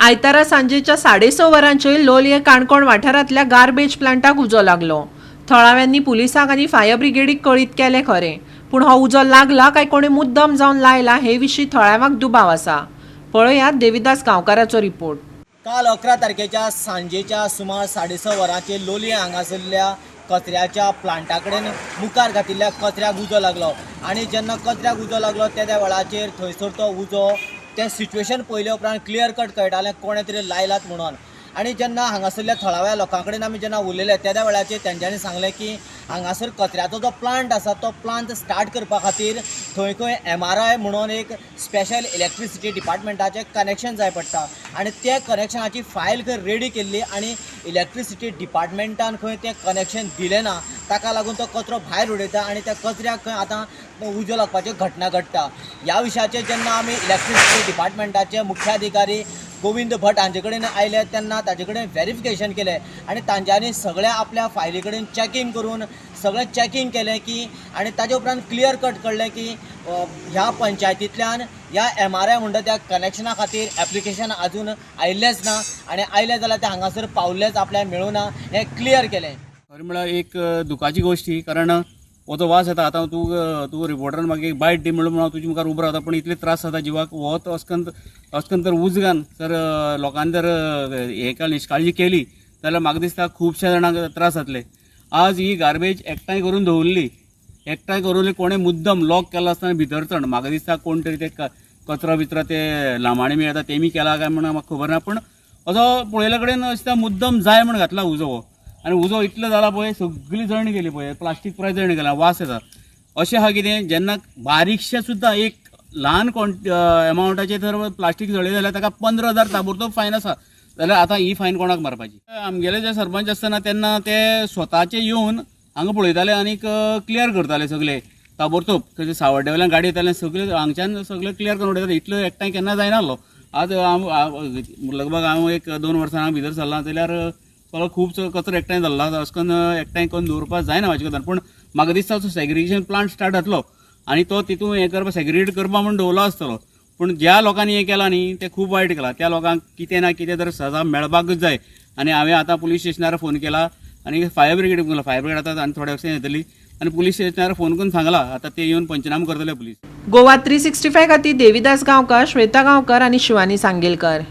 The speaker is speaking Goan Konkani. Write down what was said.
आयतारा सांजेच्या 6:30 वरांचेर लोलयें काणकोण वाठारांतल्या गार्बेज प्लांटाक उजो लागलो. थळाव्यांनी पुलिसांक आनी फायर ब्रिगेडीक कळीत केलें खरें, पूण हो उजो लागला काय कोणी मुद्दम जावन लायला हे विशीं थळाव्यांक दुबाव आसा. पळयात देविदास गांवकाराचो रिपोर्ट. काल 11 तारखेच्या सांजेच्या सुमार 6:30 वरांचेर लोलयें हांगासरल्या कचऱ्याच्या प्लांटा कडेन मुखार घातिल्ल्या कचऱ्याक उजो लागलो आनी जेन्ना कचऱ्याक उजो लागलो तेद्या वेळाचेर थंयसर तो उजो तें सिच्युएशन पळयल्या उपरांत क्लियर कट कळटालें कोणें तरी लायलात म्हणून. आनी जेन्ना हांगासरल्या थळाव्या लोकां कडेन आमी जेन्ना उलयले तेद्या वेळाचेर तेंच्यांनी सांगलें की हांगासर कचऱ्याचो जो प्लांट आसा तो प्लांट स्टार्ट करपा खातीर थंय खंय MRI म्हणून एक स्पेशल इलेक्ट्रिसिटी डिपार्टमेंटाचें कनेक्शन जाय पडटा आनी त्या कनेक्शनाची फायल खंय रेडी केल्ली आनी इलेक्ट्रिसिटी डिपार्टमेंटान खंय तें कनेक्शन दिलें ना, ताका लागून तो कचरो भायर उडयता आनी त्या कचऱ्याक खंय आतां उजो लागपाच्यो घटना घडटा. ह्या विशयाचेर जेन्ना आमी इलेक्ट्रिसिटी डिपार्टमेंटाचे मुख्याधिकारी गोविंद भट हांचे कडेन आयले तेन्ना ताजे कडेन व्हेरिफिकेशन केलें आनी तांच्यांनी सगळ्या आपल्या फायली कडेन चॅकींग करून सगळें चॅकींग केलें की आनी ताजे उपरांत क्लियर कट कळ्ळें की ह्या पंचायतींतल्यान ह्या MRI म्हणटा त्या कनेक्शना खातीर एप्लिकेशन आजून आयिल्लेंच ना आनी आयलें जाल्यार तें हांगासर पावल्लेंच आपल्याक मेळूं ना हें क्लियर केलें. खरें म्हळ्यार एक दुखाची गोश्ट ही, कारण हो जो वास येता आतां तूं तूं रिपोर्टरान म्हाका एक बायट दी म्हणून हांव तुजे मुखार उबो रावता, पूण इतले त्रास जाता जिवाक. हो तो अस्कन तर उजगान जर लोकांनी जर हें निश्काळजी केली जाल्यार म्हाका दिसता खुबश्या जाणांक त्रास जातले. आज ही गार्बेज एकठांय करून दवरली, एकठांय करून कोणें मुद्दम लॉक केलो आसतना भितर चड म्हाका दिसता कोण तरी ते कचरो बिचरो ते लामाणी मेळटा तेमी केला काय म्हणून म्हाका खबर ना, पूण असो पळयल्या कडेन दिसता मुद्दम जाय म्हण घातला उजो हो. आनी उजो इतलो जाला पळय सगळी जळणी गेली पळय, प्लास्टीक पुराय जळणी गेला, वास येता. अशें आहा कितें जेन्ना बारीकशें सुद्दां एक ल्हान एमावंटाचें जर प्लास्टीक जळयलें जाल्यार ताका 15,000 ताबडतोब फायन आसा. जाल्यार आतां ही फायन कोणाक मारपाची? आमगेले जे सरपंच आसतना तेन्ना ते स्वताचे येवन हांगा पळयताले आनीक क्लियर करताले सगळे ताबडतोब. थंय सावड्डे वयल्यान गाडी येताले सगळे हांगच्यान सगळे क्लियर करून उडयताले. इतलो एकठांय केन्ना जायना आसलो. आज लगभग हांव 1-2 वर्सां हांगा भितर सरलां जाल्यार सगळो खूब कचरो एकठांय जाल्लो आसा. अशें करून एकठांय करून दवरपाक जायना म्हाजे कडेन, पूण म्हाका दिसता तो सेग्रिगेशन प्लांट स्टार्ट जातलो आनी तो तितून हें करपाक सेग्रिगेट करपा म्हूण दवरलो आसतलो. पूण ज्या लोकांनी हें केलां न्ही तें खूब वायट केलां. त्या लोकांक कितें ना कितें तर सजा मेळपाकूच जाय. आनी हांवें आतां पुलीस स्टेशनार फोन केला आनी फायर ब्रिगेड केला. फायर ब्रिगेड आतां आनी थोड्या वर्सांनी येतली आनी पुलीस स्टेशनार फोन करून सांगला आतां ते येवन पंचनामा करतले पुलीस. गोवा 365 खातीर देविदास गांवकर, श्वेता गांवकर आनी शिवानी सांगेलकर.